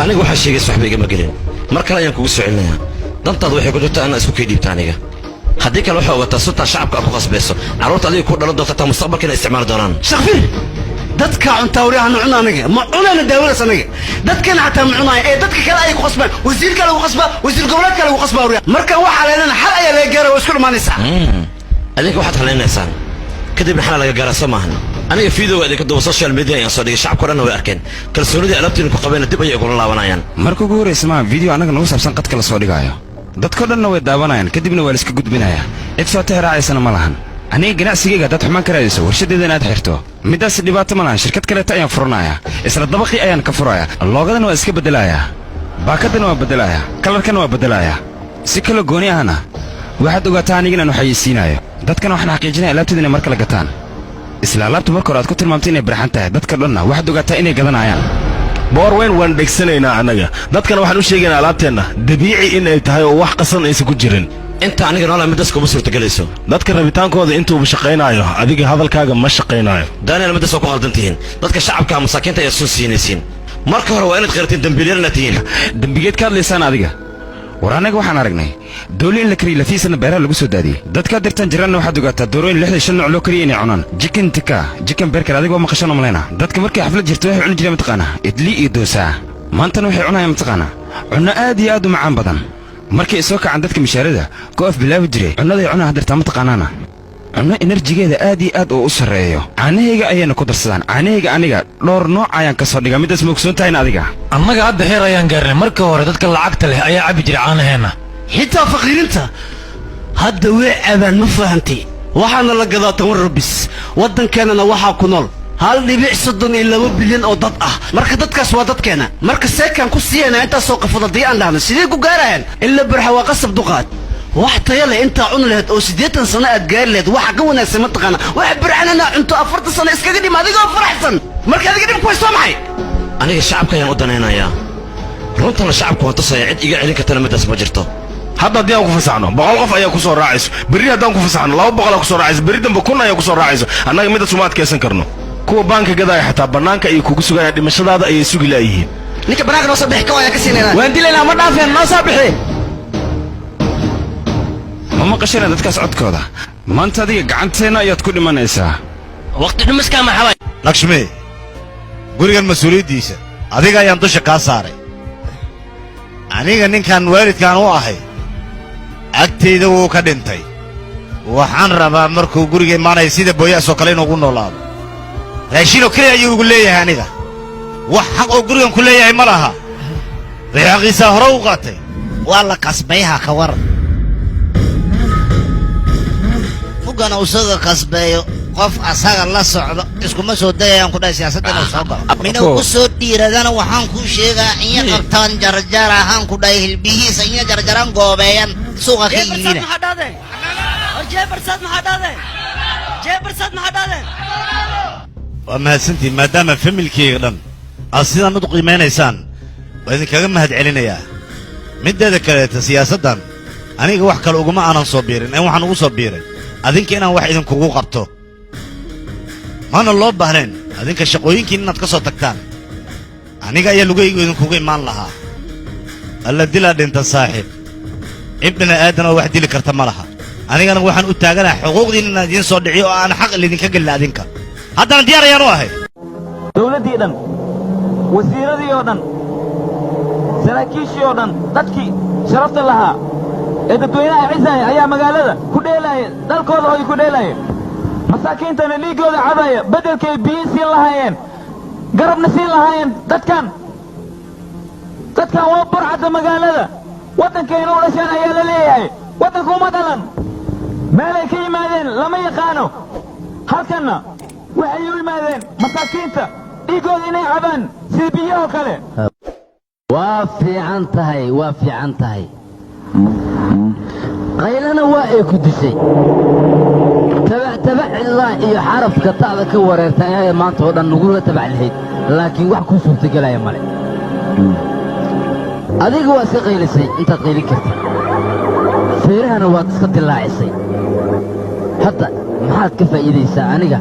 Aniga waxaa sheegaysa waxba igama gelin. Mar kale ayaan kugu soo celinayaa, dantaadu waxay ku jirtaa inaa isku kay dhiibta aniga. Haddii kale waxaa ogataa suntaa shacabka aad ku qasbayso, carruurta adiga ku dhalan doonta taa mustaqbalka inay isticmaali doonaan. Shakfir, dadka cuntaa waryaha cuna, aniga ma cunayna daawadaas. Aniga dadkana xataa ma cunaayo ee dadka kale ayay ku qasbaan. Wasiirka lagu qasbaa, wasiir goboleedka lagu qasbaa waryaha. Marka waxaa leedana xal ayaa laga gaara, waa isku dhammaanaysaa. Adinka waxaad halaynaysaan kadibna xalaa laga gaaraa, soo maahan? Aniga videoga idinka duuba social media ayaan soo dhigay, shacabka o dhanna way arkeen. Kalsoonidii alaabtiina ku qabeenna dib ayay igula laabanayaan. Marka ugu horraysa maa video annaga nagu saabsan qadka la soo dhigaayo, dadkao dhanna way daawanayaan, kadibna waa la iska gudbinayaa, cid soo tixraacaysana ma lahan. Aniga ganacsigayga haddaad xumaan ka raadayso, warshaddeedana aad xirto, middaas dhibaato ma lahan. Shirkad kaleeta ayaan furanayaa, isla dabaqii ayaan ka furayaa, loogadana waa iska beddelayaa, baakadana waa beddelayaa, kalarkana waa beddelayaa, si kaloo gooni ahna. Waxaad ogaataa aniga inaan waxayeysiinaayo dadkana, waxaan xaqiijinaya alaabteeda inay mar kale gataan isla alaabta marka hore aad ku tilmaamtay inay barxan tahay. Dadka dhanna waxaad ogaataa inay gadanayaan. Boor weyn waan dhegsanaynaa annaga. Dadkana waxaan u sheegaynaa alaabteenna dabiici in ay tahay oo wax qasan aysan ku jirin. Inta aniga noolaa middaas kuma suurtagelayso. Dadka rabitaankooda intuuba shaqaynaayo, adiga hadalkaaga ma shaqaynaayo. Daniel, middaas waa ku qaldan tihiin. Dadka shacabka masaakiinta ayaad soo siinaysiin. Marka hore waa inaad qiratiin dembiilyarna tihiin. Dembigeed ka hadlaysaan adiga? War annaga waxaan aragnay dooli in la kariyey, lafiisana beeraha lagu soo daadiyey. Dadkaad dirtaan jiraanna waxaad ogaataa doorooyin 65 nooc loo kariyey inay cunaan: chicken tikka, chicken burger. Adiga waa maqashaan malayna. Dadka markay xaflad jirto waxay cuni jireen, mataqaanaa, idli iyo doosaa. Maantana waxay cunayaan, mataqaanaa, cunno aad iyo aad u macaan badan. Markay soo kacaan dadka mishaarada go'af bilaabi jiray, cunnaday cunaan hadirtaa, mataqaanaana, cunno energy-geeda aad iyo aad uu u sarreeyo. Caanahayga ayayna ku darsadaan. Caanahayga aniga dhowr nooc ayaan ka soo dhigaa. Middaas ma ogsoon tahayna adiga? Annaga hadda heer ayaan gaarnay. Marka hore dadka lacagta leh ayaa cabbi jiray caanaheenna. Xitaa faqiirinta hadda way cabaan, ma fahantay? Waxaana la gadaa 10 rubis. Waddankeennana waxaa ku nool 1.32 bilyan oo dad ah. Marka dadkaas waa dadkeena. Marka seekaan ku siiyana intaasoo qafod haddii aan dhahno, sidee ku gaarayaan? In la barxa waa qasab, duqaad. Wax taya leh intaa cuni lahayd oo 80 sano aad gaari lahayd, waxa ka wanaagsan, mataqaana, wax barxanana cunto, 40 sano iskaga dhima adigoo faraxsan. Marka adiga dhibku haysto maxay? Aniga shacabka ayaan u danaynayaa, runtana shacabka waan tusaya. Cid iga celin kartana middaas ma jirto. Hadda haddii aan ku fasaxno, 100 qof ayaa ku soo raacayso. Berri haddaan ku fasaxno, 200 aa ku soo raacayso. Berri dambe 1000 ayaa ku soo raacayso. Annaga middaas uma adkaysan karno. Kuwa baanka gadaaya xataa bannaanka ayay kugu sugayaan, dhimashadaada ayay sugi laayihiin. Ninka banaanka noo soo bixi ka ayaan ka siinaynaa. Waan dilaynaa, ma dhaafeen, noo soo bixi. Ma maqashana dadkaas codkooda? Maanta adiga gacanteenna ayaad ku dhimanaysaa. Waqti dhumiskaa maxaa? Lakshmi, gurigan mas-uuliyaddiisa adiga ayaan dusha kaa saaray. Aniga ninkan waalidkaan u ahay agtayda wuu ka dhintay. Waxaan rabaa markuu guriga imaanaya sida booyaasoo kale inuugu noolaado. Raashinoo keliya ayuu igu leeyahay. Aniga wax xaq oo gurigan ku leeyahay ma laha. Wixii xaqiisaa hore u qaatay. Waa la kasbayha, ka waran mugana isaga kasbeeyo qof asaga la socdo iskuma soo dayayaan ku dhahay siyaasadda inuu soo galo minuu ku soo dhiiradana. Waxaan kuu sheegaa inya qabtaan jarjar ahaan ku dhahay, hilbihiisa inya jarjaran goobeeyan suuqa ka iibina. Maxaa dhahdeen? Jeebarsaad maxaa dhahdeen? Jeebarsaad maxaa dhahdeen? Waa mahadsantihin. Maadaama familkeyga dhan aad sidaan u qiimaynaysaan, waa idinkaga mahad celinayaa. Middeeda kaleeta, siyaasaddan aniga wax kale uguma aanan soo biirin ee waxaan ugu soo biiray adinka inaan wax idinkugu qabto. Mana loo baahnayn adinka shaqooyinkiin inaad ka soo tagtaan. Aniga ayaa lugaygu idinkugu imaan lahaa. Alla dilaa dhinta saaxiib, ibna aadan oo wax dili karta ma laha. Anigana waxaan u taaganahay xuquuqdiin inaan idiin soo dhiciyo oo aan xaq lidinka gelin adinka. Haddana diyaar ayaan u ahay. Dawladdii dhan, wasiiradii oo dhan, saraakiishii oo dhan, dadkii sharafta lahaa ee dadweynaha cisaaya ayaa magaalada ku dheelaaya, dalkooda hooy ku dheelaaya, masaakiintana dhiiggooda cabaya, beddelkay biyo siin lahaayeen, garabna siin lahaayeen dadkan. Dadkan waa burcadda magaalada. Waddankayna u dhasheen ayaa la leeyahay, waddanka uma dhalan, meelay ka yimaadeen lama yaqaano. Halkanna waxay u yimaadeen masaakiinta dhiiggooda inay cabaan sida biyahoo kale. Waa fiican tahay, waa fiican tahay. Qaylana waa ay ku dishay. Tabac tabac cidlaa iyo xarafka ta'da ka wareerta ayaa maanta oo dhan nagula tabac lahayd, laakiin wax kuu suurtagelaya male. Adiga waa iska qaylisay intaad qaylin kartid, feerahana waad iska dillaacisay. Hadda maxaad ka faa'iidaysaa? Aniga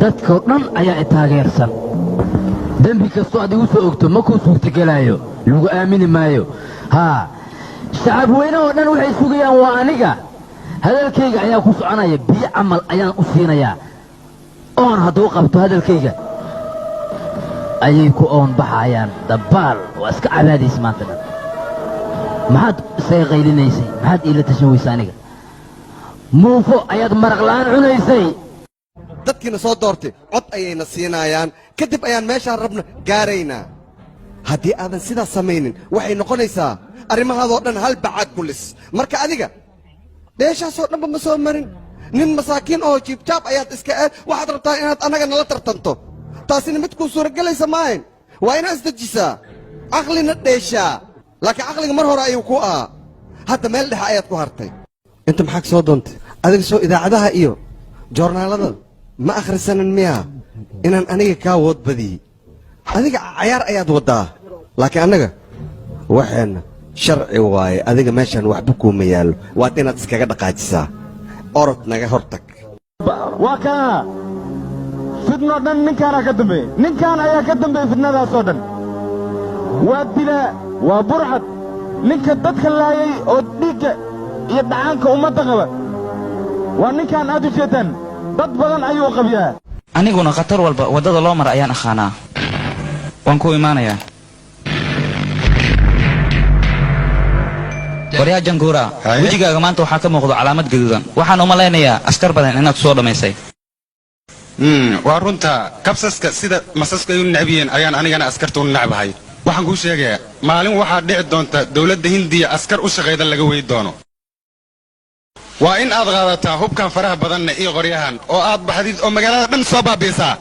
dadkoo dhan ayaa i taageersan. Dembi kastoo aad igu soo ogto ma kuu suurtagelaayo, lagu aamini maayo. Haa, shacab weyne oo dhan waxay sugayaan waa aniga. Hadalkayga ayaa ku soconaya, biyo camal ayaan u siinayaa. Oon hadduu qabto, hadalkayga ayay ku oon baxayaan. Dabbaal waa iska cabaadaysa maanta dhan. Maxaad isaga qaylinaysay? Maxaad iila tashan weysa? Aniga muufo ayaad maraq la'aan cunaysay. Dadkiina soo doortay cod ayayna siinaayaan, kadib ayaan meeshaan rabna gaaraynaa. Haddii aadan sidaas samaynin, waxay noqonaysaa arrimahaadoo dhan hal bacaad ku lis. Marka adiga dheeshaasoo dhanba ma soo marin, nin masaakiin oo jiibjaab ayaad iska aad. Waxaad rabtaa inaad annaga nala tartanto, taasina mid kuu suuragelaysa maahayn. Waa inaad isdejisaa, caqlina dheeshaa. Laakiin caqliga mar hore ayuu ku ahaa, hadda meel dhexe ayaad ku hartay. Inta maxaa ka soo doontay adiga? Soo idaacadaha iyo joornaalada ma akhrisanin miyaa inaan aniga kaa wood badiyey? Adiga cayaar ayaad waddaa, laakiin annaga waxeenna sharci waaye. Adiga meeshaan waxba kuuma yaallo, waad inaad iskaga dhaqaajisaa. Orod, naga hortag. Waa kana fidnoo dhan. Ninkaanaa ka dambeeyey, ninkaan ayaa ka dambeeyey fidnadaasoo dhan. Waa dilaa, waa burcad, ninka dadka laayay oo dhiigga iyo dhacaanka ummadda qaba waa ninkaan aad u jeeddaan. Dad badan ayuu qabyaa. Aniguna khatar walba waddada loo mara ayaan aqaanaa. Waan ku imaanayaa. Waryaa Janguura, wejigaaga maanta waxaa ka muuqdo calaamad gaduudan. Waxaan u malaynayaa askar badan inaad soo dhammaysay. Waa runta. Kabsaska sida masaska ay u necab yihiin ayaan anigana askarta u necbahay. Waxaan kuu sheegayaa, maalin waxaa dhici doonta dowladda Hindiya askar u shaqayda laga wey doono. Waa in aad qaadataa hubkan faraha badanna iyo qoryahan oo aad baxdid oo magaalada dhan soo baabi'isaa.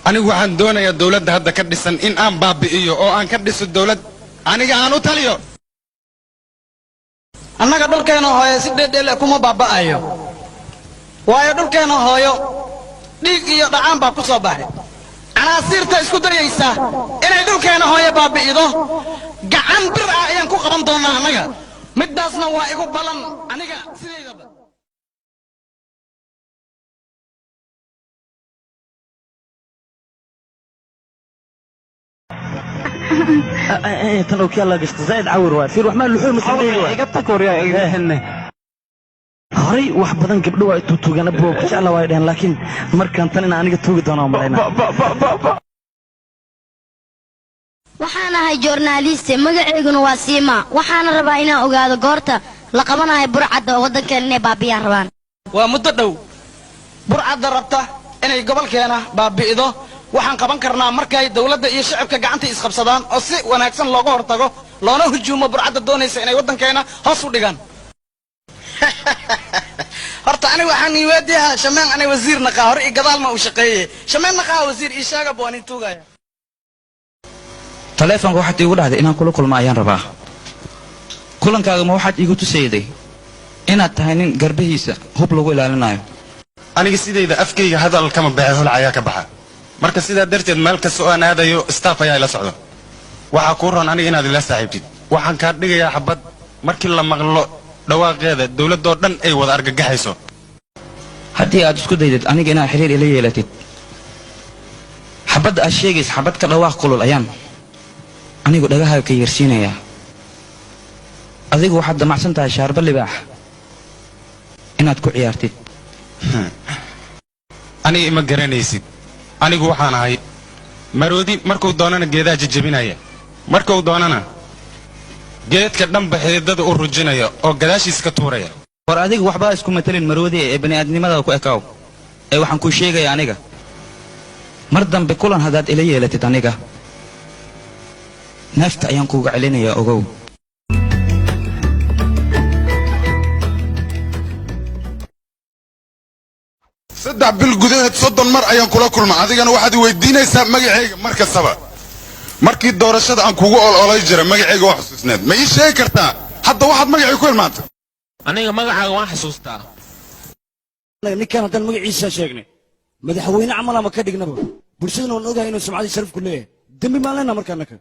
Anigu waxaan doonayaa dowladda hadda ka dhisan in aan baabi'iyo oo aan ka dhiso dowlad aniga aan u taliyo. Annaga dhulkeena hooyo si dheeldheel kuma baaba'ayo, waayo dhulkeena hooyo dhiig iyo dhacaan baa ku soo baxay. Canaasiirta isku dayaysa inay dhulkeena hooyo baabi'ido gacan bir ah ayaan ku qaban doonnaa annaga. Middaasna waa igu ballan aniga sidaydaba. Tan ookiyaal gashta zaid cawir waay. Fiir, wax maa luxuu masandheegi waay. Iga tag waryaa, iga xinne. Horay wax badan gabdho waa tuutuugana boo ku jecla waay dhehen, laakiin markaan tan inaan aniga tuugi doona malaynaa. Waxaan ahay joornaaliste, magacayguna waa Siima. Waxaana rabaa inaan ogaado goorta la qabanayo burcadda oo waddankeena inay baabiyaan rabaan. Waa muddo dhow. Burcadda rabta inay gobolkeena baabi'ido waxaan qaban karnaa markay dowladda iyo shacabka gacanta isqabsadaan oo si wanaagsan looga hortago, loona hujuumo burcadda doonaysa inay waddankeena hoos u dhigaan. Horta aniga waxaan ii weediyahaa shameen aniga wasiir naqaa hore iyo gadaalma uu shaqeeye shameen naqaa wasiir ii sheega baan ii tuugaya. Taleefonka waxaad iigu dhahday inaan kula kulmo ayaan rabaa. Kulankaaga ma waxaad iigu tusayday inaad tahay nin garbihiisa hub lagu ilaalinayo? Aniga sidayda afkayga hadal kama baxe, holac ayaa ka baxa. Marka sidaa darteed meel kasta oo aan aadayo staff ayaa ila socdo. Waxaa kuu roon aniga inaad ila saaxiibtid. Waxaan kaa dhigayaa xabad markii la maqlo dhawaaqeeda dowladdoo dhan ay wada argagaxayso. Haddii aad isku daydid aniga inaad xiriir ila yeelatid, xabadda aad sheegaysa xabad ka dhawaaq kulul ayaan anigu dhagahaaga ka yeersiinayaa. Adigu waxaad damacsan tahay shaarba libaax inaad ku ciyaartid. Aniga ima garanaysid. Anigu waxaan ahay maroodi markuu doonana geedaha jejebinaya, markuu doonana geedka dhanba xididada u rujinaya oo gadaashiisa ka tuuraya. War adiga waxbaa isku matelin maroodi ee bani'aadnimada ku ekaaw. Ee waxaan kuu sheegaya, aniga mar dambe kulan haddaad ila yeelatid, aniga neefta ayaan kuuga celinayaa, ogow. 3 bil gudaheed 30 mar ayaan kula kulma, adigana waxaad i weydiinaysaa magacayga mar kastaba. Markii doorashada aan kugu ololay jiray magacayga waa xusuusneed. Ma ii sheegi kartaa hadda waxaad magacay ku hilmaantay? Aniga magacaaga waan xasuustaa. Ninkaan haddaan magaciisa sheegnay madaxweyne camal ama ka dhignaba, bulshadana waan ogahay inuu sumcadii sharaf ku leeyahay. Dembi maan leenaha markaa naka?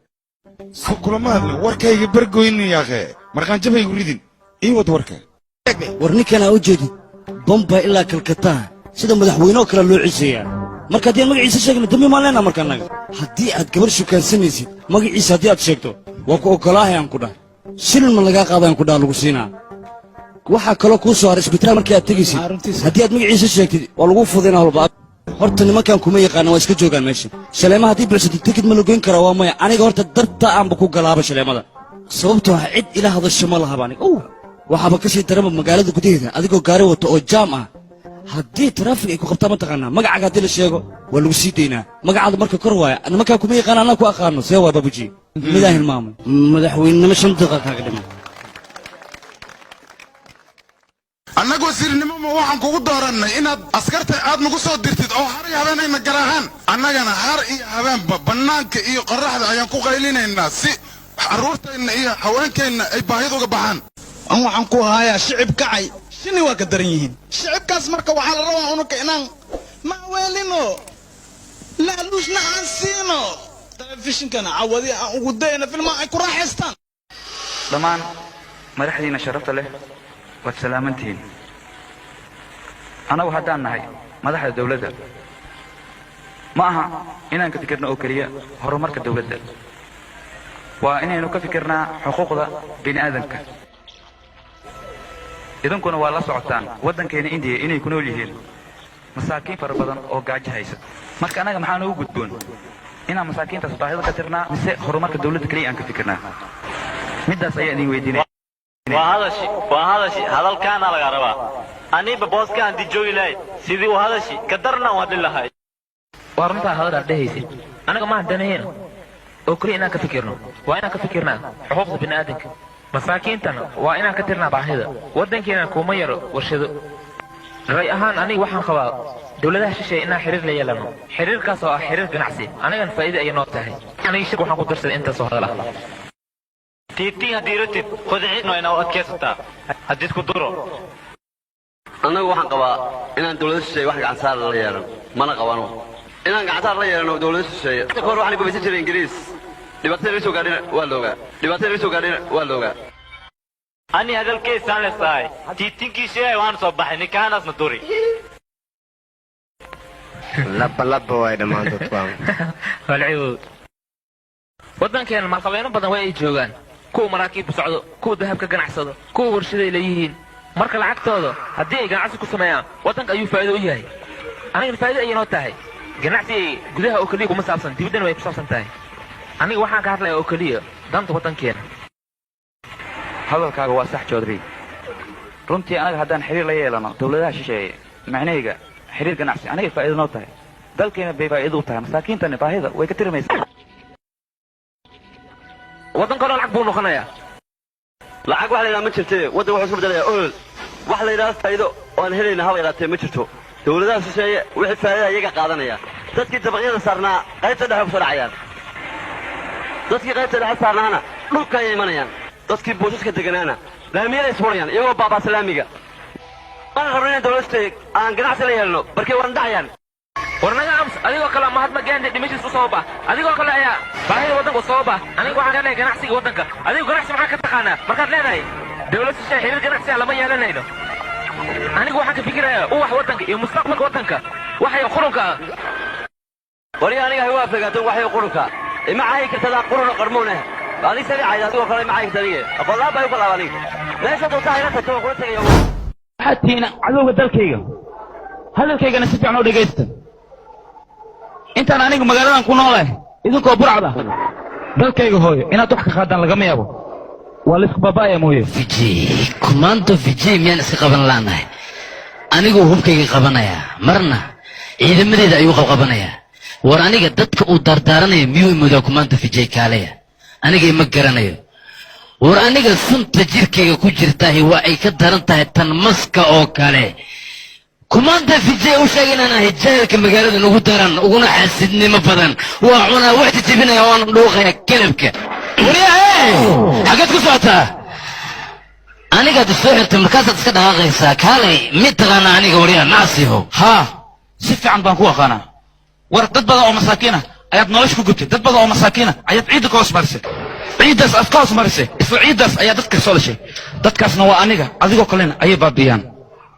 Kulama hadlin warkayga bargoynin yaaqee, marqaanjabaygu ridin, ii wad warka. War ninkan aa u jeedid Bombay ilaa Kalkataa sida madaxweyne oo kale loo ciseeyaa. Marka haddii aan magaciisa sheegno, dambi maan leenaha. Marka annaga haddii aad gabar shukaansanaysid, magaciisa haddii aad sheegto, waa ku ogolaahay aan ku dhahay. Shilin ma lagaa qaadayaan ku dhaha, lagu siinaa. Waxaa kaloo kuu soo haray, isbitaal markii aad tegaysid, haddii aad magaciisa sheegtid, waa lagu fudaynaa holba. Horta nimankan kuma yaqaana, waa iska joogaan meesha. Shaleema haddii bilsatid, tikid ma la goyn karaa? Waa maya. Aniga horta darta aanba ku galaaba shaleemada, sababtoo ah cid ila hadasho ma lahaba aniga. Ow, waxaaba ka sii daranba magaalada gudaheeda adigoo gaari wato oo jaam ah, haddii taraafik ay ku qabtaan, mataqaanaa, magacaaga haddii la sheego waa lagu sii daynaa. Magacaada marka kor waaya. Nimankaan kuma yaqaana, anaa ku aqaano. See waay, Babuji? Midaan hilmaamay, madaxweynenimo 5 daqiiqa kaaga dhiman. Annagu wasiirnimo ma waxaan kugu doorannay inaad askarta aad nagu soo dirtid oo har iyo habeen ayna garaacaan? Annagana har iyo habeenba bannaanka iyo qorraxda ayaan ku qaylinaynaa si carruurteenna iyo haweenkeenna ay baahida uga baxaan. An waxaan ku hayaa, shicib kacay shini waa ka daran yihiin shicibkaas. Marka waxaa la rabaa unuka inaan maaweelino, laaluushna aan siino, telefishinkana cawadi aan ugu dayna filmaa ay ku raaxaystaan. Dhammaan madaxdiina sharafta leh, waad salaamantihiin. Annagu haddaan nahay madaxda dawladda, ma aha inaan ka fikirno oo keliya horumarka dawladda, waa inaynu ka fikirnaa xuquuqda bini aadamka. Idinkuna waa la socotaan waddankeena Indiya inay ku nool yihiin masaakiin fara badan oo gaajo haysa. Marka annaga maxaa noogu gudboon? Inaan masaakiintaas baahida ka tirnaa mise horumarka dawladda keliya aan ka fikirnaa? Middaas ayaa idin weydiinaya. Waa hadashi, waa hadashi. Hadalkaana laga rabaa. Aniba booska aan joogi lahay, sidii u hadashi ka darna u hadli lahay. Waa runtaa hadal aad dhehaysid. Anaga maaha danaheen oo keliya inaan ka fikirno, waa inaan ka fikirnaa xuquuqda bini'aadanka. Masaakiintana waa inaan ka tirnaa baahida. Waddankeena kuma yaro warshado. Ray ahaan aniga waxaan qabaa dowladaha shisheeye inaan xiriir la yeelano, xiriirkaas oo ah xiriir ganacsi. Anigan faa'iida ayay noo tahay. Aniga shir waxaan ku darsaday intaasoo hadal ah. Tiitiin haddii ratid qodicino inaa u adkaysataa haddii isku duro. Annagu waxaan qabaa inaan dawlada shisheeye wax gacansaar la yeelan. Mana qabano inaan gacansaar la yeelano dawlada shisheeye. Ka hor waxaan gumaysan jiray Ingiriis. Dhibaatada naga soo gaadhina waa la ogaa, dhibaatada naga soo gaadhina waa la ogaa. Ani hadalkaysaan lesahay. Tiitinkii sheegay waan soo baxay, ninkaanaasna duri. Laba laba waay dhammaantood waa. Walcibow, waddankeena maalqabeeno badan waa ay joogaan, kuwa maraakiibku socdo, kuwa dahab ka ganacsado, kuwa warshaday leeyihiin. Marka lacagtooda haddii ay ganacsi ku sameeyaan, waddanka ayuu faa'iido u yahay, anigana faa'iido ayay noo tahay. Ganacsi gudaha oo keliya kuma saabsan, dibaddana way ku saabsan tahay. Aniga waxaan ka hadlaya oo keliya danta waddankeena. Hadalkaaga waa sax, Joodri. Runtii anaga haddaan xiriir la yeelano dawladaha shisheeye, macnahayga xiriir ganacsi, anagay faa'iido noo tahay, dalkeena bay faa'iido u tahay, masaakiintani baahida way ka tirmaysaa. Waddanka o dhan lacag buu noqonayaa. Lacag wax la yidhaha ma jirte. Waddan wuxuu isku bedelayaa olol. Wax la yidhahdo faa'iido oo aan helayna haba yaraatee ma jirto. Dawladaha shisheeye wixii faa'iida iyaga qaadanaya. Dadkii dabaqyada saarnaa qaybta dhexe kusoo dhacayaan, dadkii qaybta dhexe saarnaana dhulka ayay imanayaan, dadkii buusaska deganaana laamiyada isfurayaan iyagoo baabaasa laamiga. Mana rabno inaan dawlad shisheeye aan ganacsi la yeelno, barkee waan dhacayaan. War naga ams. Adigoo kale Mahatma Gandhi dhimashiis u sabab ah, adigoo kale ayaa baahida waddanka u sabab ah. Aniga waxaan leenahay ganacsiga waddanka. Adigu ganacsi maxaa ka taqaanaa markaad leedahay dawlad shisheeye xiriir ganacsi ah lama yeelanayno? Anigu waxaan ka fikirayaa uwax waddanka iyo mustaqbalka waddanka, waxay qurunka ah. Wariga aniga hay u afegaato waxay qurunka ima caayi kartadaa. Quruna qarmuun eh adig sabi cayda. Adigoo kale ima caayi karta adige. Aqoon baa u kalaaba aniga. Meesha doontaa ila tagto, waan kula tegaya. Waxaad tihiin cadowga dalkayga. Hadalkaygana si fiican u dhegaysta. Intaan anigu magaaladan ku noolahay, idinkoo burcda dalkayga hooyo inaad wax ka qaadaan lagama yaabo. Waa laysku baaba'aya mooye. Vijay, kumaando Vijay, miyaan iska qaban laanahay? Aniguu hubkayga qabanayaa, marna ciidamadeeda ayuu qabqabanayaa. War aniga dadka uu daardaaranaya miyuu imoodaa? Kumaando Vijay, kaalaya, aniga ima garanayo. War aniga sunta jirkayga ku jirtaahi waa ay ka daran tahay tan maska oo kale. Kumaanda Vijay, u sheegay inaan ahay jaahilka magaalada ugu daran uguna xaasidnimo badan. Waa cunaa, wax jajabinaya, waana dhuuqaya kelabka. Waryahe, xaggeed ku socotaa? Anigaad isoo xirtay, markaasaad iska dhaqaaqaysaa. Kaalay, mid taqaana aniga? Waryaa nacsiho. Haa, si fiican baan ku aqaanaa. War dad badan oo masaakiina ayaad nolosha ku gubtay, dad badan oo masaakiina ayaad ciidda ka hoos marisay. Ciiddaas aad ka hoos marisay, isla ciiddaas ayaa dadka soo dhashay. Dadkaasna waa aniga adigoo kalena ayay baabi'iyaan.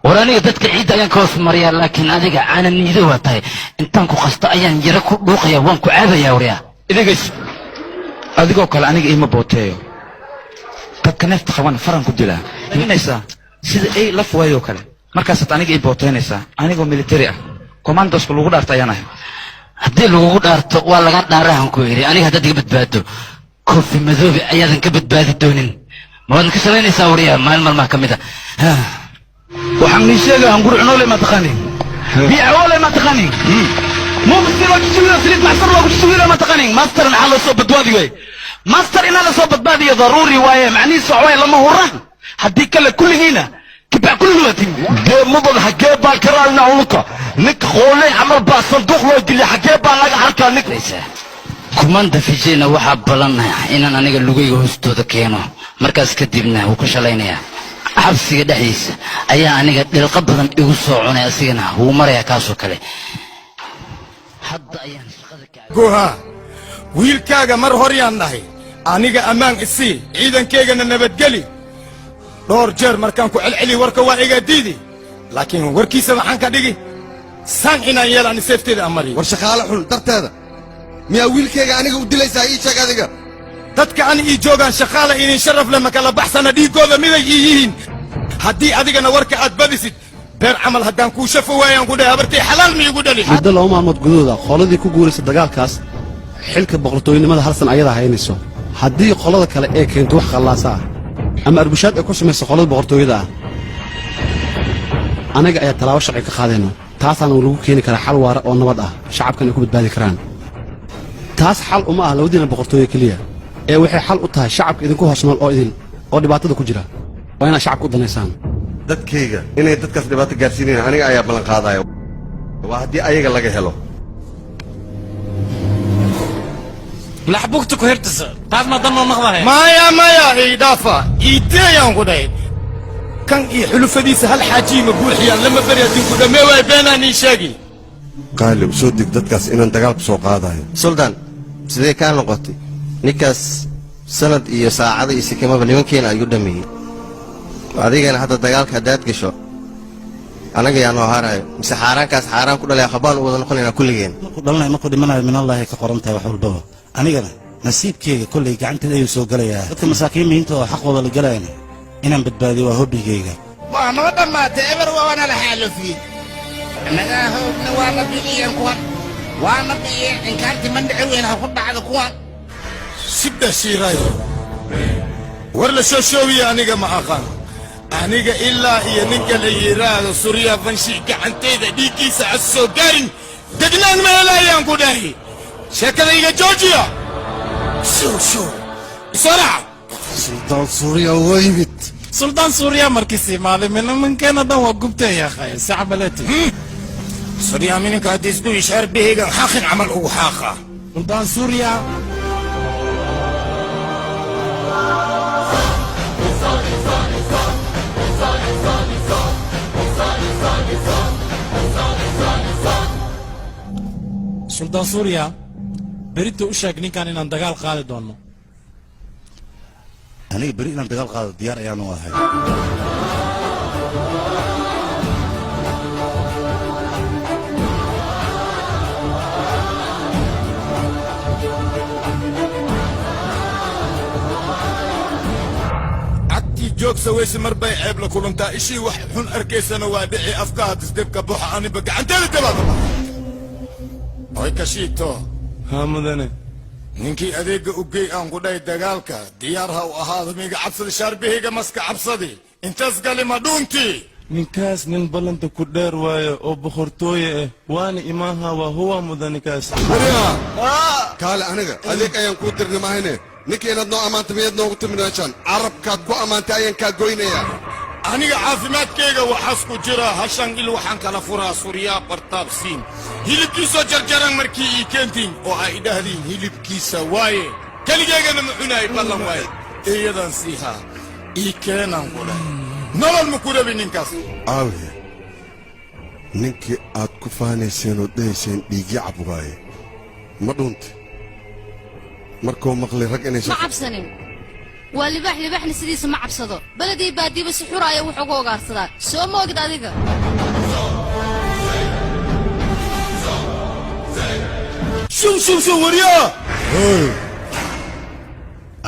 War aniga dadka ciidda ayaan ka hoos mariyaa, laakiin adiga caana niido waa tahay. Intaan ku qasto ayaan yaro ku dhuuqaya, waan ku caabayaa waryaa. Idigays, adigoo kale aniga iima booteeyo. Dadka neefta qabana faran ku dilaa inaysaa sida ay laf waayoo kale. Markaasaad aniga ii booteynaysaa anigoo military ah, commandoska lagu dhaarta ayaan ahay. Haddii lagugu dhaarto waa laga dhaarahan ku yidhi. Aniga haddaad iga badbaado, Koofi Madoobe ayaadan ka badbaadi doonin. Ma waadna ka shalaynaysaa waryaa maalin maalmaha ka mid a? Waxaan nii sheegaa, hunguri cunoole ma taqaani, biicawoole ma taqaani, mubsi loo jijiwiyo, saliid maxsar loogu jijiwiyo ma taqaani. Master maxaa loo soo badbaadi waye? Master inaa la soo badbaadiyo daruuri waaye. Macnihiisu waxa waaye lama huraan, haddii kale kulligiina kibac kulli waatiin. Dee mudan, xaggee baan ka raalina ulka ninka qooley camal baa sanduuq loo geliyay? Xaggee baa laga arkaa ninka? Kumanda Fijena waxaa ballan inaan aniga lugayga hoostooda keeno. Markaas kadibna wuu ka shalaynayaa. Xabsiga dhexdiisa ayaa aniga dhilqa badan igu soo cunay, asigana wuu marayaa kaasoo kale. Hadda ayaan Goha, wiilkaaga mar hor yaan dhahay aniga ammaan isii, ciidankaygana nabadgeli. Dhowr jeer markaan ku celceli warka waa iga diidi, laakiin warkiisa waxaan ka dhigi saan inaan yeelaan seefteeda aan mariyo. War shaqaale xun darteeda miyaa wiilkayga aniga u dilaysaa? Ii sheeg adiga. Dadka ani ii joogaan shaqaale inin sharaf leh makala baxsana, dhiiggooda miday ii yihiin. Haddii adigana warka aad badisid, beer camal haddaan kuu shafo waayaan ku dhahay, habartay xalaal ma iigu dhali. Muddo 2 maalmood gudahooda, qoladii ku guuraysa dagaalkaas xilka boqortooynimada hal san ayadaa haynayso. Haddii qolada kale ee keento wax khallaasa ah ama arbushaad ay ku samayso qolada boqortooyada ah, anaga ayaa tallaabo sharci ka qaadayno. Taasaana lagu keeni karaa xal waara oo nabad ah, shacabkan ay ku badbaadi karaan. Taas xal uma ah labadiina boqortooyo keliya ee waxay xal u tahay shacabka idinku hoos nool oo idin oo dhibaatada ku jira. Waa inaad shacabka u danaysaan. Dadkayga inay dadkaas dhibaato gaarsiinayaan aniga ayaa ballan qaadaya, waa haddii ayaga laga helo. Laxbugta ku hirtisa taas ma dan noo noqdahay? Maya, maya, idhaafa iiteeyaan ku dhahay. Kan iyo xulufadiisa hal xaajiyi ma buuxiyaan lama beri haddii ku dhammee waay beenaan ii sheegi. Qaali, u soo dig dadkaas inaan dagaal ku soo qaadayo. Suldaan, sidee kaa noqotay? Ninkaas sanad iyo saacada iyo sikimaba nimankeena ayuu dhameeyey. Adigana hadda dagaalka haddaad gasho, anaga yaa noo harayo? Mise xaaraankaas xaaraan ku dhalaya khabaan u wada noqonaynaa kulligeen? Markuu dhalanayo, markuu dhimanayo, minallaahi ka qoran tahay wax walbaba. Anigana nasiibkeyga kolley gacanteeda ayuu soo gelayaa. Dadka masaakiimiinta oo xaqooda la galayana inaan badbaadiyo waa hobbigayga. Waa noo dhammaatay, eber, waana la xaalufiyey. Annagaa hoogna, waa la bixiyeen kuwan, waana bixiyeen. Inkaartii mandhici weyn ha ku dhacdo kuwan. Sibda shiirayo war la soo shoobiya aniga ma aqaan. Aniga ilaa iyo ninka la yidhaahdo Surya Fanshi gacantayda dhiiggiisa as soo gaarin, degnaan ma helayaan ku dhahi. Sheekada iga joojiya, show show isoo. Suldaan Suuriya waa yimid. Suldaan Suuriya markiis imaaday, nimankeena dhan waa gubteen yaakhay sacbaleti. Surya mininka haddii isku ishaar bihaygan xaaqin camal ugu xaaqa. Suldaan Suuriya. Suldaan Suuriya, berito u sheeg ninkan inaan dagaal qaadi doonno. Aniga beri inaan dagaal qaado diyaar ayaanu ahay. Cagtii joogsa weyse mar bay ceeb la kulantaa, ishii wax xun arkaysana waa dhici, afka hadisdebka buxa aniba gacanteeda dabaada oy ka shiito. Haa mudane. Ninkii adeegga u gey aan ku dhahay dagaalka diyaar ha u ahaado. Miga cabsadi shaarbihayga maska cabsadi intaas gali ma dhuuntii. Ninkaas nin ballanta ku dheer waaye oo boqortooye ah, waana imaaha waa huwa mudanikaas. Kaale, aniga adeeg ayaan kuu dirni mahayne, ninka inaad noo ammaanta miyaad noogu timid meeshaan? Carabkaad ku ammaantay ayaan kaa goynayaa. Aniga caafimaadkayga waxaas ku jira hashan il waxaan kala furaa Suryaa Bartaabsiin. Hilibkiisoo jarjaran markii ii keentiin oo ay idhahdiin hilibkiisa waaye, keligeygana ma cunaay, ballan waaye, eeyadan siihaa ii keenaan ku dhahay. Nolol ma ku rabi ninkaas. Aawe ninkii aad ku faanayseen oo dhahayseen dhiigyo cab waaye? Ma dhuunti markuu maqlay rag inay Ma cabsanin. Waa libaax, libaaxna sidiisa ma cabsado. Beledii baadiiba si xuraaya wax uga ogaarsadaa. Soo ma ogid adiga? Shum shum shum, waryaa.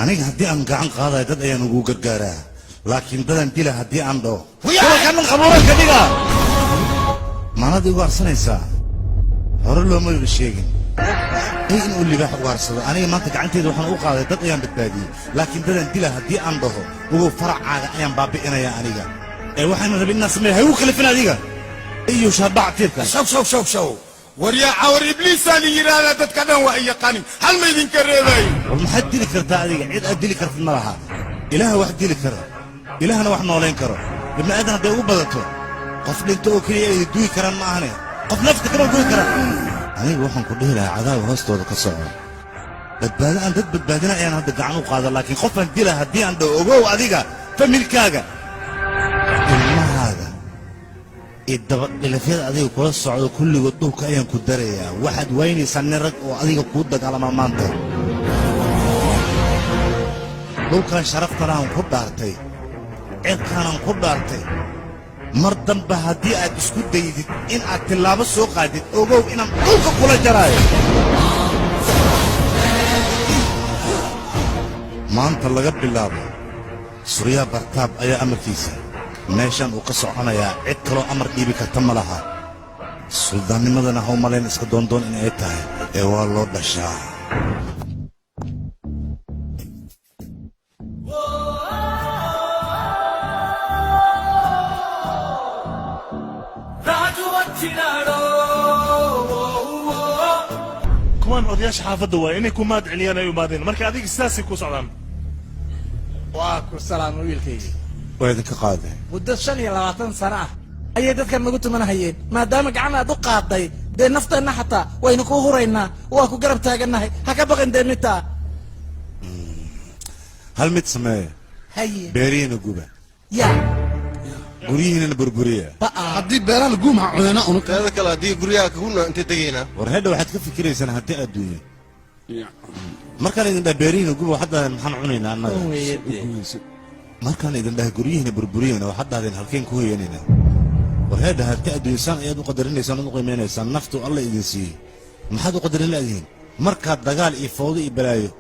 Aniga haddii aan gacan qaadayo dad ayaan ugu gargaaraa, laakiin dadan dila haddii aan dhaho gobolkan qabuura ka dhiga, maanad igu arsanaysaa. Hore looma iba sheegin in inuu libaax ugaarsado. Aniga maanta gacanteeda waxaan u qaaday dad ayaan badbaadiyey, laakiin dadan dila haddii aan dhaho, ugu faracaaga ayaan baabi'inayaa aniga. Ee waxaan rabin inaan sameeyo ha igu kalifin adiga iyo shaabac tiirka. Shaw shaw shaw shaw, waryaa, cawar ibliisaa la yidhaahdaa. Dadka dhan waa i yaqaanin, hal ma idinka reebaayo. War maxaad dili kartaa adiga? Cid aad dili kartid ma laha. Ilaaha wax dili karo, ilaahna wax noolayn karo. Ibni aadan hadday ugu badato qof dhinto oo keliya ay dugi karaan ma ahane, qof nafta kama goy karaan. Aniga waxaan ku dhihi lahaa cadaab hoostooda ka soco. Badbaado aan dad badbaadina ayaan hadda gacan u qaada, laakiin qofaan dila haddii aan dhaho, ogow adiga, familkaaga, ilmahaaga iyo dabadhilifyada adiga kula socdo kulligood dhulka ayaan ku darayaa. Waxaad waynaysaa nin rag oo adiga kuu dagaalama maanta. Dhulkan sharaftanaan ku dhaartay, cirkaanaan ku dhaartay, mar dambe haddii aad isku daydid in aad tillaabo soo qaadid, ogow inaan dhulka kula jaraayo. Maanta laga bilaabo Suryaa Bartaab ayaa amarkiisa meeshan uu ka soconayaa. Cid kaloo amar dhiibi karta ma laha. Suldaannimadana ha u malayn iska doondoon in ay tahay, ee waa loo dhashaa. Kuwaan odayaasha xaafadda waay, inay ku mahad celiyaan ay umaadeen. Marka adiga sidaasay ku socdaan. Waa ku salaamay, wiilkaygii. Waa idinka qaaday. Muddo 25 sano ah ayay dadkan nagu tumanahayeen. Maadaama gacan aad u qaaday, dee nafteenna xataa waynu kuu huraynaa, waa ku garab taagannahay. Ha ka baqin dee mitaa. Hal mid sameeya. Haye. Beerihiina guba. Ya. Guryihiinana burburiya. Haddii beeraha la guum, maxaa cunayna unug? Teeda kale, haddii guryaha kaguna intay tegaynaa? War hedha, waxaad ka fikiraysaan haddii adduunyo. Markaan idin dhaha beerihiina guba, waxaad dhahdeen maxaan cunaynaa annaga? Markaan idin dhaha guryihiina burburiyana, waxaad dhahdeen halkeen ku hoyanaynaa? War heedha, hanti adduunyasaan ayaad u qadarinaysaan, u qiimeynaysaan naftu Alla idin siiyey. Maxaad u qadarin la'dihiin markaad dagaal iyo fawdo iyo balaayo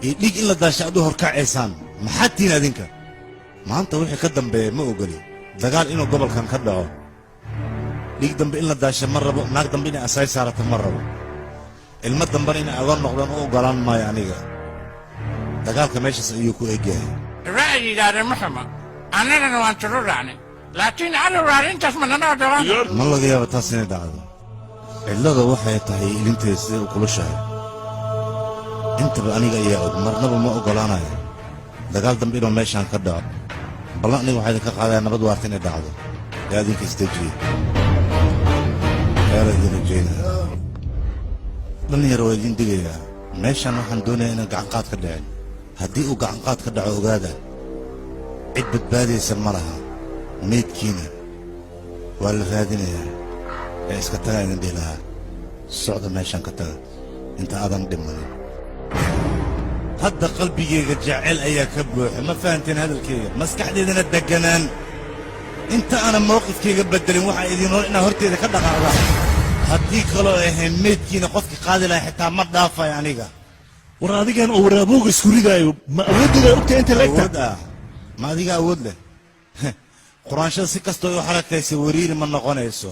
iyo dhiig in la daasha aad u horkacaysaan? Maxaad tihiin adinka? Maanta wixii ka dambeeya ma ogoli dagaal inuu gobolkan ka dhaco. Dhiig dambe in la daasha ma rabo. Naag dambe inay asaay saarata ma rabo. Ilmo dambena inay agoon noqdaan u oggolaan maayo aniga. Dagaalka meeshaas ayuu ku egyahay. Ra'yigaada ma xuma, annagana waan tiro raacnay, laakiin cadow arrintaas ma nala ogolaan? Ma laga yaaba taas inay dhacdo. Cidlada waxay tahay ilinteeda siday u kulushahay intaba aniga ayaa og. Marnaba ma oggolaanayo dagaal dambe inuu meeshaan ka dhaco. Ballan aniga waxaa idinka qaadaya nabad waarta inay dhacdo. Ee adinka isdejiye, eela idin rajaynaya. Dhallinyaro, waa idin digayaa. Meeshaan waxaan doonayaa inaan gacanqaad ka dhicin. Haddii uu gacanqaad ka dhaco, ogaada cid badbaadaysa ma laha, meydkiina waa la raadinayaa. Ee iska tagaa idin dhihi lahaa. Socda, meeshaan ka taga inta aadan dhimanin. Hadda qalbigayga jecel ayaa ka buuxa, ma fahanteen hadalkayga? Maskaxdeedana degganaan. Inta aanan mowqifkayga beddelin, waxaa idin hor inaad horteeda ka dhaqaaqdaan. Haddii kaloo ahayn, meydkiina qofkii qaadi lahaa xitaa ma dhaafayo aniga. War adigan oo waraabowga isku ridaayo, ma awooddeeda ogtahay inta leegta? Awood ah? Ma adiga awood leh? Quraanshada si kastoo u xarakaysa wariiri ma noqonayso.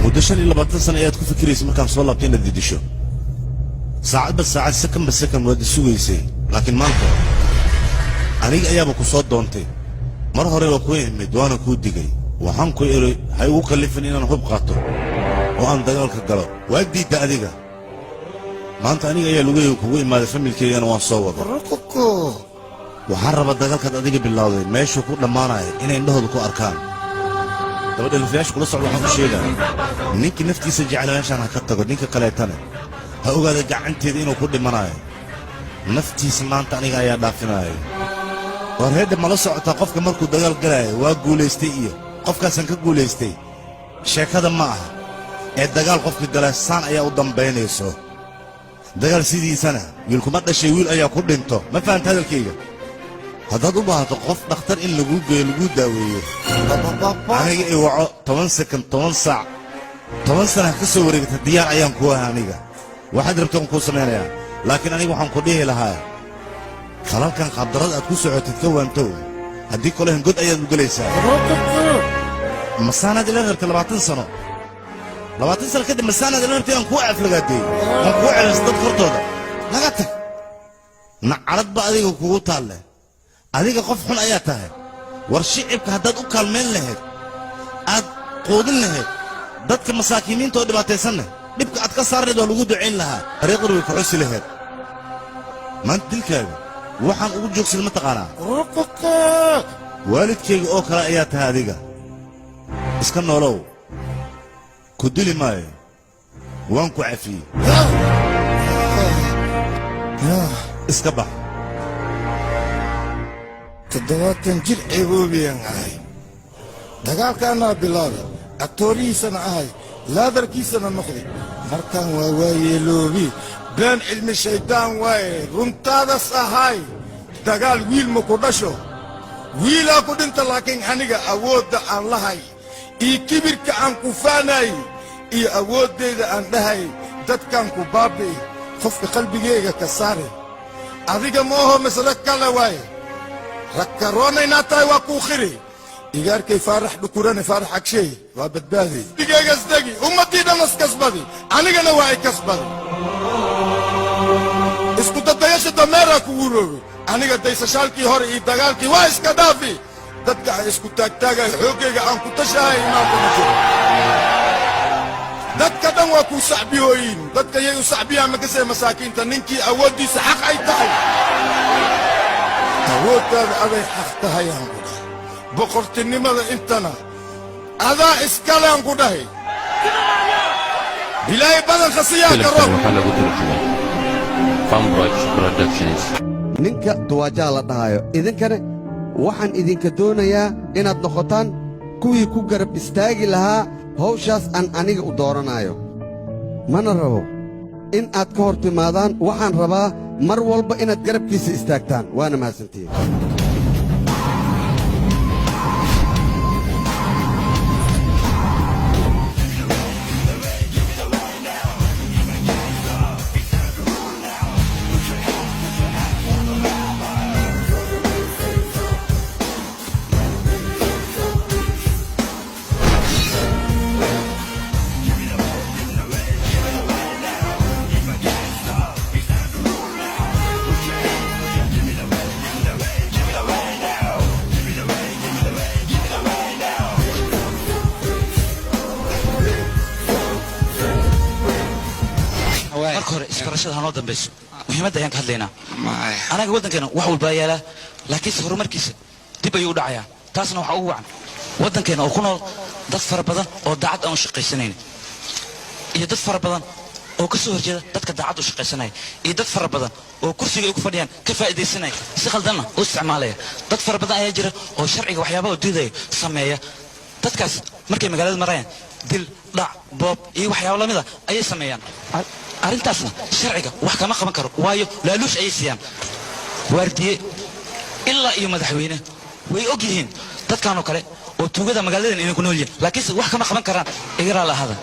Muddo 25 sano ayaad ku fikiraysa markaan soo laabtay inaad didisho. Saacadba saacad, sakanba sakan waad isugaysay, laakiin maanta aniga ayaaba ku soo doontay. Mar hore waa kuu imid, waana kuu digay. Waxaan ku idhi ha igu kallifin inaan hub qaato oo aan dagaalka galo. Waa diidda adiga. Maanta aniga ayaa lugahayga kugu imaaday, familkeygana waan soo wada. Waxaan rabaa dagaalkaad adiga bilowday meeshuu ku dhammaanaya inay indhahooda ku arkaan. Dabadhalifayaasha kula socda waxaan u sheegaa, ninkii naftiisa jecel meeshaan ha ka tago, ninka kaleetana ha ogaada gacanteeda inuu ku dhimanayo. Naftiisa maanta aniga ayaa dhaafinaayo. War heedha, mala socotaa qofka markuu dagaal galaayo waa guulaystay iyo qofkaasaan ka guulaystay sheekada ma aha ee dagaal qofka gala saan ayaa u dambaynayso. Dagaal sidiisana wiilkuma dhashay, wiil ayaa ku dhinto. Ma fahanta hadalkayga? Haddaad u baahato qof dhakhtar in laguu geeyo, laguu daaweeyo, aniga i waco. 10 second, 10 saac, 10 sana ka soo wareegta, diyaar ayaan ku ahaa. Aniga waxaad rabta waan kuu samaynayaa, laakiin aniga waxaan ku dhihi lahaa falalkan qaabdarrada aad ku socotid ka waantow. Haddii kolehan god ayaad u gelaysaa. Masaanaad ila rabtay 20 sano? 20 sano kadib masaanaad ila rabtay inaan kuu aflagaadeeyo, aan kuu celiso dadka hortooda? Naga tag, nacalad ba adiga kugu taalle. Adiga qof xun ayaa tahay. War shicibka haddaad u kaalmayn lahayd, aad quudin lahayd dadka masaakiimiinta oo dhibaataysanna, dhibka aad ka saarnayd, waa lagu ducayn lahaa, dariiqdan way ku xusi lahayd. Maanta dilkaaga waxaan ugu joogsan ma taqaanaa? Waalidkayga oo kale ayaa tahay adiga. Iska noolow, ku dili maayo, waan ku cafiyey, iska bax. 70 jir ceeboobiyaan ahay, dagaalkaanaa bilaabay, aktoorihiisana ahay, laadarkiisana noqday. Markaan waa waayeeloobi, been cilmi shayddaan waaye. Runtaadas ahay, dagaal wiil ma ku dhasho, wiilaa ku dhinta. Laakiin aniga awoodda aan lahay iyo kibirka aan ku faanay iyo awooddayda aan dhahay dadkaan ku baabi'i, qofka qalbigayga ka saare adiga ma aho, masle kale waaye. Ragkaroonaynaa tahay, waa kuu khiri. Igaarkay Faarax Dhukurane, Faarax Agsheey, waa badbaadi. Digaygas degi, ummaddii dhan askasbadi, anigana waa ay kasbadi. Isku dadayasha dameeraa ku wuroobay. Aniga daysashaalkii hore iyo dagaalkii waa iska dhaafi. Dadka aan isku taagtaagay, xooggayga aan ku tashahay maanta ma jiro. Dadka dhan waa kuu sacbihooyin. Dadka yay u sacbiyaan makasee? Masaakiinta. Ninkii awooddiisa xaq ay tahay, awooddaada aday xaq tahay aan ku dhahay. Boqortinimada intana adaa iskalean ku dhahay. Ilaahay badanka siyaa Filimkan karo. waxaa lagu turjumay Farmbroj Productions. Ninka duwaajaa la dhahaayo, idinkana waxaan idinka doonayaa inaad noqotaan kuwii ku garab istaagi lahaa hawshaas aan aniga u dooranayo. Mana rabo in aad ka hor timaadaan. Waxaan rabaa mar walba inaad garabkiisa istaagtaan. Waana mahadsantihiin. Marka hore isbarashada hanoo dambayso, muhiimadda ayaan ka hadlaynaa. Anaga waddankeena wax walbaa yaalaa, laakiinse horumarkiisa dib ayuu u dhacayaa. Taasna waxaa ugu wacan waddankeena oo ku nool dad fara badan oo daacad aan u shaqaysanayn, iyo dad fara badan oo ka soo horjeeda dadka daacad u shaqaysanaya, iyo dad fara badan oo kursiga ay ku fadhiyaan ka faa'iidaysanaya, si khaldanna u isticmaalaya. Dad fara badan ayaa jira oo sharciga waxyaabaha u diidaya sameeya. Dadkaas markay magaalada marayaan, dil, dhac, boob iyo waxyaabo lamida ayay sameeyaan. Arrintaasna sharciga wax kama qaban karo, waayo laaluush ayay siiyaan. Waardiye ilaa iyo madaxweyne way og yihiin dadkan oo kale oo tuugada magaaladan inay ku nool yihiin, laakiinse wax kama qaban karaan. Igaraa lahada,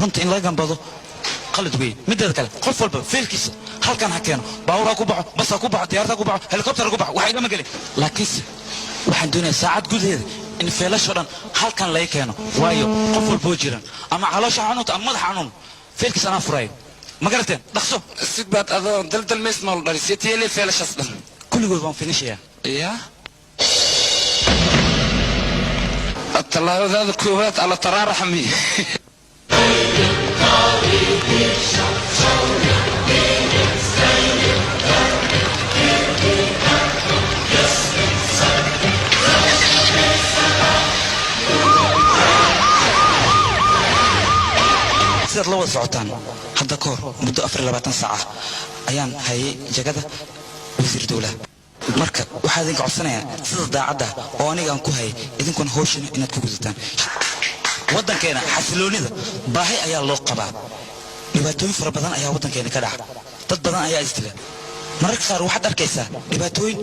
runta in laga gambado qalad weeye. Mideeda kale, qof walba feelkiisa halkan ha keeno. Baabuur ha ku baxo, bas ha ku baxo, diyaarad ha ku baxo, helikobter ha ku baxo, wax igama gelin. Laakiinse waxaan doonayaa saacad gudaheeda in feelashoo dhan halkan laga keeno, waayo qof walboo jiran ama caloosha xanuunta ama madaxa xanuun, feelkiisa anaa furayo. Ma garateen? Dhaqso. Sigbaad adoo daldalmays nool dhalisay tiyele feelashaas dhan. Kulligood waan finishayaa. Ya, tallaabadaada koowaad alla taraaraxmi. Sidaad la wada socotaan, hadda ka hor muddo 24 saac ah ayaan hayay jagada wasiir dowlaha. Marka waxaa idinka codsanayaa sida daacadda oo aniga aan ku hayay, idinkuna hawshana inaad ku gudataan. Waddankeena xasiloonida baahi ayaa loo qabaa. Dhibaatooyin fara badan ayaa waddankeena ka dhaca, dad badan ayaa isdila. Mararka qaar waxaad arkaysaa dhibaatooyin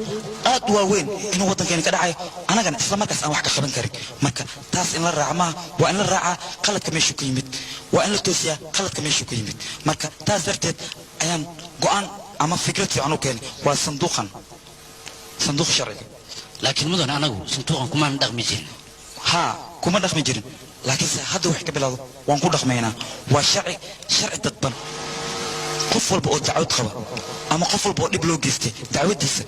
aad u waaweyn inuu waddankeena ka dhacayo, anagana isla markaas aan wax ka qaban karin. Marka taas in la raaca maaha, waa in la raacaa qaladka meeshuu ka yimid, waa in la toosiyaa qaladka meeshuu ka yimid. Marka taas darteed ayaan go'aan ama fikrad fiican u keenay, waa sanduuqan, sanduuq sharciga. Laakiin mudan, anagu sanduuqan kumaan dhaqmi jirin. Haa, kuma dhaqmi jirin, laakiinse hadda wax ka bilowdo waan ku dhaqmaynaa. Waa sharci, sharci dadban. Qof walba oo dacwad qaba ama qof walba oo dhib loo geystay, dacwadiisa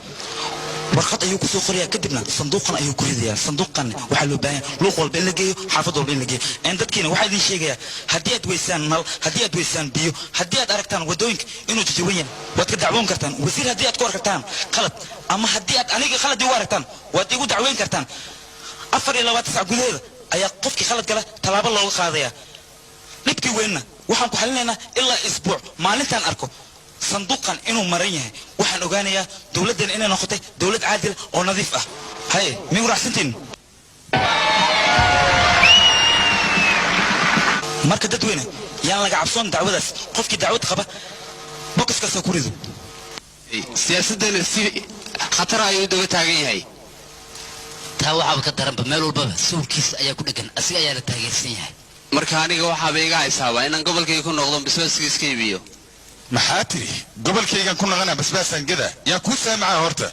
warqad ayuu kusoo qorayaa, kadibna sanduuqan ayuu ku ridayaa. Sanduuqan waxaa loo baahan yahay luuq walba in la geeyo, xaafad walba in la geeyo. Dadkiina waxaa idin sheegayaa, haddii aad weysaan nal, haddii aad weysaan biyo, haddii aad aragtaan waddooyinka inuu jajaban yahay, waad ka dacwoon kartaan wasiir. Haddii aad ku aragtaan qalad ama haddii aad aniga qalad igu aragtaan, waad igu dacweyn kartaan. 24 sac gudaheeda ayaa qofkii khalad gala tallaabo looga qaadaya. Dhibkii weynna waxaan ku xalinaynaa ilaa isbuuc. Maalintaan arko sanduuqan inuu maran yahay, waxaan ogaanayaa dowladdan inay noqotay dowlad caadil oo nadiif ah. Haye, migu raacsantiin? Marka dadweyne, yaan laga cabsoon dacwadaas. Qofkii dacwad qaba bokiskaasa ku rido. Siyaasadana si khatar ayuu daba taagan yahay. Taa waxaaba ka daranba, meel walbaba sawirkiisa ayaa ku dhegan, asiga ayaa la taageersan yahay. Marka aniga waxaaba iga haysaaba inaan gobolkayga ku noqdo, basbaaska iska iibiyo. Maxaa tiri? Gobolkaygan ku naqana, basbaasaan gada? Yaa kuu saamaxaya horta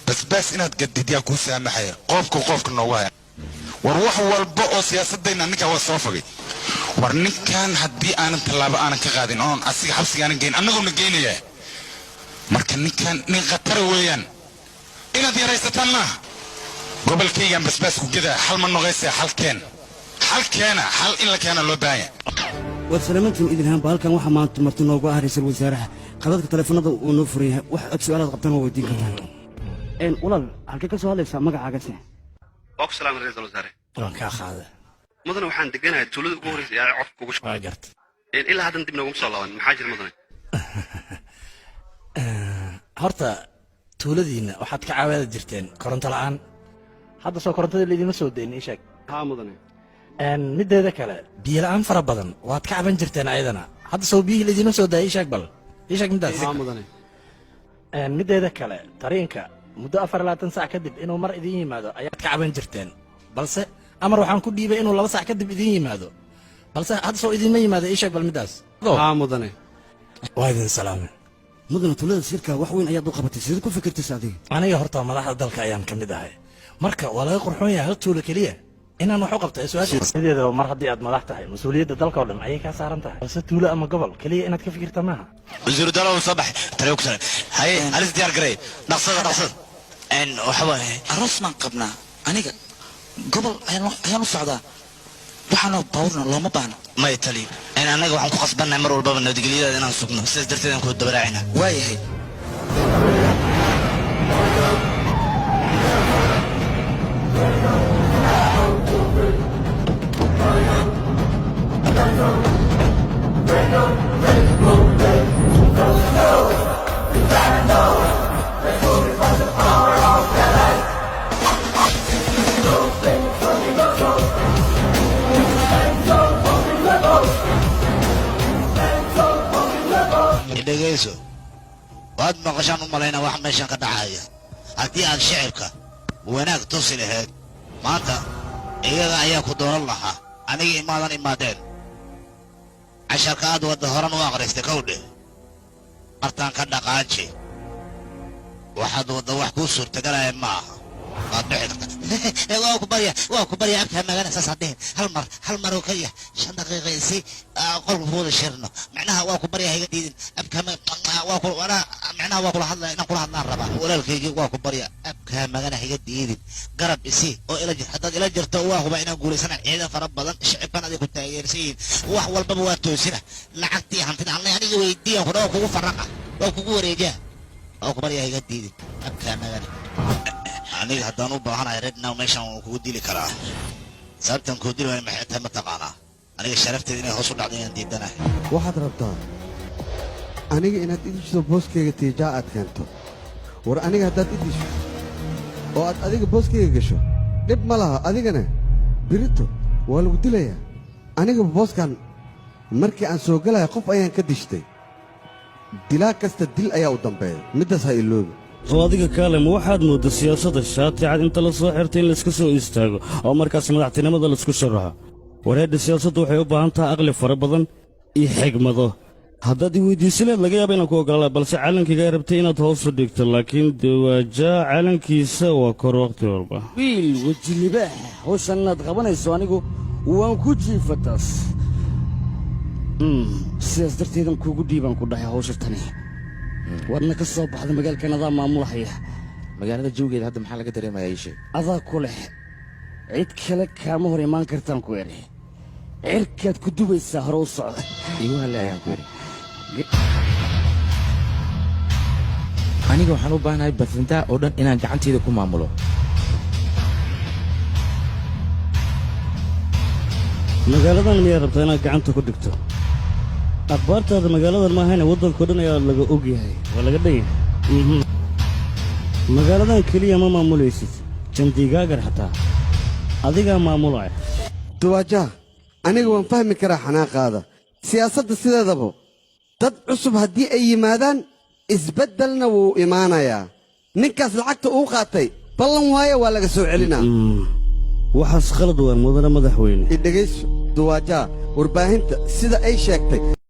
basbaas inaad gadid? Yaa kuu saamaxaya? Qoofku qoofka noogu haya. War wax walba oo siyaasadayna ninkaa waa soo fogay. War ninkan haddii aanan tallaabo aanan ka qaadin oon asiga xabsiga aanan geyn, annaguna geynaya. Marka ninkan nin khatara weeyaan, inaad yaraysataan maaha. Gobolkaygan basbaas ku gadaa xal ma noqaysa? Xalkeen, xalkeena, xal in la keena loo baahan yahay. Waad salaamantiin idinhaanba. Halkan waxaa maanta marti noogu ah ra'iisul wasaaraha. Khadadka taleefanada uu noo furan yahay, wax aad su'aalaad qabtaan waa weydiin kartaan. Walaal, halkee ka soo hadlaysaa? Magacaagase? Waa ku salaamay, ra'iisul wasaare. Waan kaa qaaday. Mudane, waxaan deganahay tuulada ugu horreysa ee codka kugu. Waa garta. Ilaa haddan dib nooguma soo laaban. Maxaa jira, mudane? Horta tuuladiinna waxaad ka caawaadi jirteen koronto la'aan. Hadda soo korontada laydima soo deynin? Ii sheeg. Haa, mudane. Mideeda kale, biyo la'aan fara badan waad ka caban jirteen ayadana. Hadda soo biyihii laydima soo daayay? Ii sheeg bal, ii sheeg midaas. Haa, mudane. Mideeda kale, tariinka muddo 24 saac kadib inuu mar idin yimaado ayaad ka caban jirteen, balse amar waxaan ku dhiibay inuu 2 saac kadib idin yimaado, balse hadda soo idinma yimaado? Ii sheeg bal midaas. Haa, mudane. Waa idin salaamay. Mudana, tuulada sirka wax weyn ayaad u qabatay. Sideed ku fikirtaysa adiga? Aniga horta madaxda dalka ayaan ka mid ahay. Marka waa laga qurxoon yahay hal tuulo keliya inaan wax u qabto. Su-aasha sideeda, mar haddii aad madax tahay, mas-uuliyadda dalka oo dhan ayay kaa saaran tahay, balse tuulo ama gobol keliya inaad ka fikirta maaha. Wasiiru dalaw soo bax, taliyo ku sare. Haye, halis diyaar garay, dhaqsada, dhaqsada. Waxa waaye aroos maan qabnaa. Aniga gobol ayaan u socdaa, waxaana baabuurna looma baahna. May taliyo, annaga waxaan ku qasbannahay mar walbaba nabadgelyadaada inaan sugno, sidaas darteed aan ku dabaraacina. Waayahay. Dhegayso, waad maqashaan u malaynaa wax meeshan ka dhacaya. Haddii aad shicibka wanaag tusi lahayd, maanta iyaga ayaa ku dooran lahaa, aniga imaadan imaadeen. Casharka aad wadda horan u akhristay kowdhe martaan ka dhaqaaji. Waxaad wadda wax kuu suurtagalaya ma aha. Waad bixi kartaa. Waa ku barya, waa ku barya, abkaa magana saas dhihin. Hal mar, hal mar oo keliya, 5 daqiiqa si qolka ku wada shirno. Macnaha waa ku barya, hayga diidin. Abkaa waa ku anaa, macnaha waa kula hadlaya, inaan kula hadlaan rabaa. Walaalkaygii, waa ku barya, abkaa magana hayga diidin. Garab isi oo ila jir. Haddaad ila jirto, waa huba inaan guulaysana. Ciidan fara badan, shicibkan aday ku taageersan yihiin. Wax walbaba waa toosina. Lacagtii, hantida anay aniga weydiiyan ku dhawa, kugu faraqa, waa kugu wareejaa. Waa ku barya, hayga diidin, abkaa magana. Aniga haddaan u baahanahay right now meeshan waan kugu dili karaa. Sababtan kuu dili waayo maxay tahay, ma taqaanaa? Aniga sharafteeda inay hoos u dhacdo inaan diidanahay. Waxaad rabtaa aniga inaad idisho booskayga tiijaa aad keento? War aniga haddaad i disho oo aad adiga booskayga gasho, dhib ma laha. Adigana birito waa lagu dilayaa. Aniga booskan markii aan soo galaya qof ayaan ka dishtay. Dilaa kasta dil ayaa u dambeeya, middaas ha iloobi. Oo adiga kaale, ma waxaad moodda siyaasadda shaati cad inta la soo xirtay in layska soo istaago oo markaas madaxtinimada laisku sharaxo? Wareedha, siyaasaddu waxay u baahan tahay aqli fara badan iyo xigmado. Haddaad i weydiisileed, laga yaaba inaan ku ogolaa, balse calankiigaa rabtay inaad hoos u dhigto, laakiin dawaajaa calankiisa waa kor wakhti walba. Wiil weji libaax, hawshan inaad qabanayso anigu waan ku jiifa taas. Sidaas darteedan kuugu dhiibaan ku dhahay hawsha tani. Waadna ka soo baxda magaalkan, adaa maamulahaya. Magaalada jawigeeda hadda maxaa laga dareemayaa, ii sheeg? Adaa ku leh, cid kale kaama hor imaan kartaan ku idhi. Cirkaad ku dubaysaa, hore u soco. Igu halle ayaan ku idhi. Aniga waxaan u baahanahay Bathinda oo dhan inaan gacantayda ku maamulo. Magaaladan miyaa rabtaa inaad gacanta ku dhigto? Akhbaartaada magaaladan maahayne, waddankao dhan ayaa laga og yahay, waa laga dhan yahay. Magaaladan keliya ma maamulaysid, jandigaagar xataa adigaa maamulaya. Duwaajaa, aniga waan fahmi karaa xanaaqaada. Siyaasadda sideedaba dad cusub haddii ay yimaadaan, isbeddelna wuu imaanayaa. Ninkaas lacagta uu qaatay ballan waaye, waa laga soo celinaa. Waxaas khalad waa, mudane madaxweyne. Idhegayso duwaajaa, warbaahinta sida ay sheegtay.